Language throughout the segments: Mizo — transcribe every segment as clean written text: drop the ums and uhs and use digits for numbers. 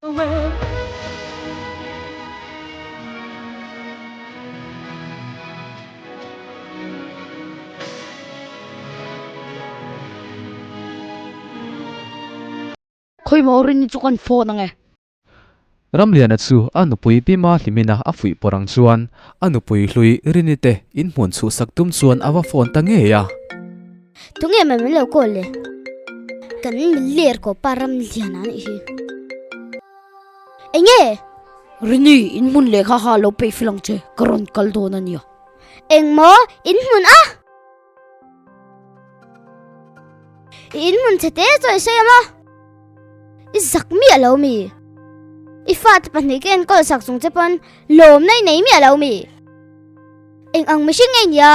Khawi maw Rini chu kan phone ange. Ramliana chu a nupui Pi Mahlimina a fuih pawr ang chuan a nupui hlui Rini te inhmun chhuhsak tum chuan a va phone ta ngei a. Tunge mai min lo call le? Kan miler ko pa Ramliana a nih hi. Enge? Rini, inhmun lehkha kha lo peih fel ang che, ka rawn kal dawn a nia. Engmaw? Inhmun a? I inhmun chhe te chu i sawi a maw? I zak miah lo mi? I fate pahnih ka enkawl sak chung che pawn lawmna i nei miah lo mi? Eng ang mihring nge nia?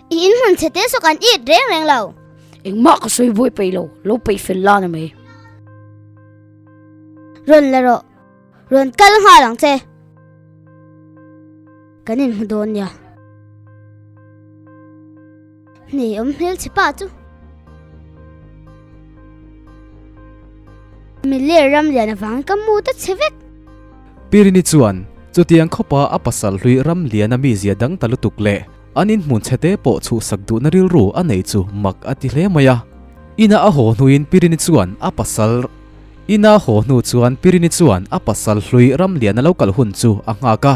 I inhmun chhe te saw kan it reng reng lo. Engmah ka sawi buai peih lo, lo peih fel la na mai. Rawn la rawh, rawn kal nghal ang che. Kan inhmu dawn nia. Hne awm hmel chhe pa chu. Miler ram lian avang ka mu ta chhe vek. Pirini chuan chutiang khawpa a pasal hlui ram liana mizia dang ta lutuk leh an inhmun chhe te pawh chhuhsak duhna rilru a nei chu mak a ti hle mai a. Ina a haw hnuin Pirini chuan a pasal Ina haw hnu chuan Pirini chuan a pasal hlui ram liana lo kal hun chu a nghak a.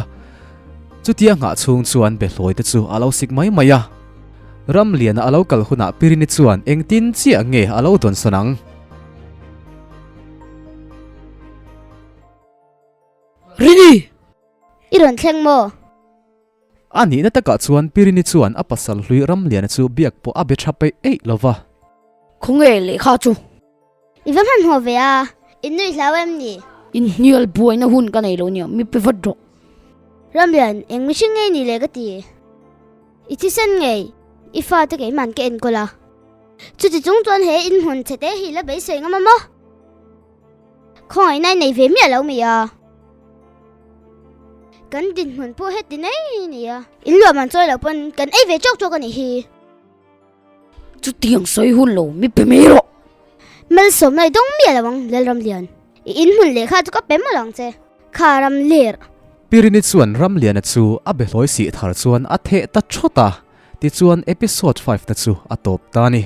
Chutia nghah chhung chuan Behlawi te chu a lo sik mai mai a. Ramliana a lo kal hunah Pirini chuan engtin chiah nge a lo dawnsawn ang? Rini! I rawn thleng maw? A nihna takah chuan Pirini chuan a pasal hlui Ramliana chu biak pawh a be tha peih eih lo va. Khawnge lehkha chu? I va hmanhmawh ve a, i nui hlau em ni? Inhnial buaina hun ka nei lo nia, mi pe vat rawh. Ramlian, eng mihring ngei ni le ka ti. I thisen ngei, i fate keimahn ka enkawl a. Chuti chung chuan he inhmun chhe te hi la beisei ngam a maw? Khawngaihna i nei ve miah lo mi a. Kan dinhmun pawh heti nei nia. In luah man chawi lo pawn kan ei ve chawk chawk a nih hi. Chutiang sawi hun lo mi pe mai rawh. Malsawmna i dawng miah lo ang Lalramlian. I inhmun lehkha chu ka pe mawlh ang che. Kha ram ler. Pirini chuan Ramliana chu a behlawi sih thar chuan a theh ta thawt a, tichuan episode five te chu a tawp ta a ni.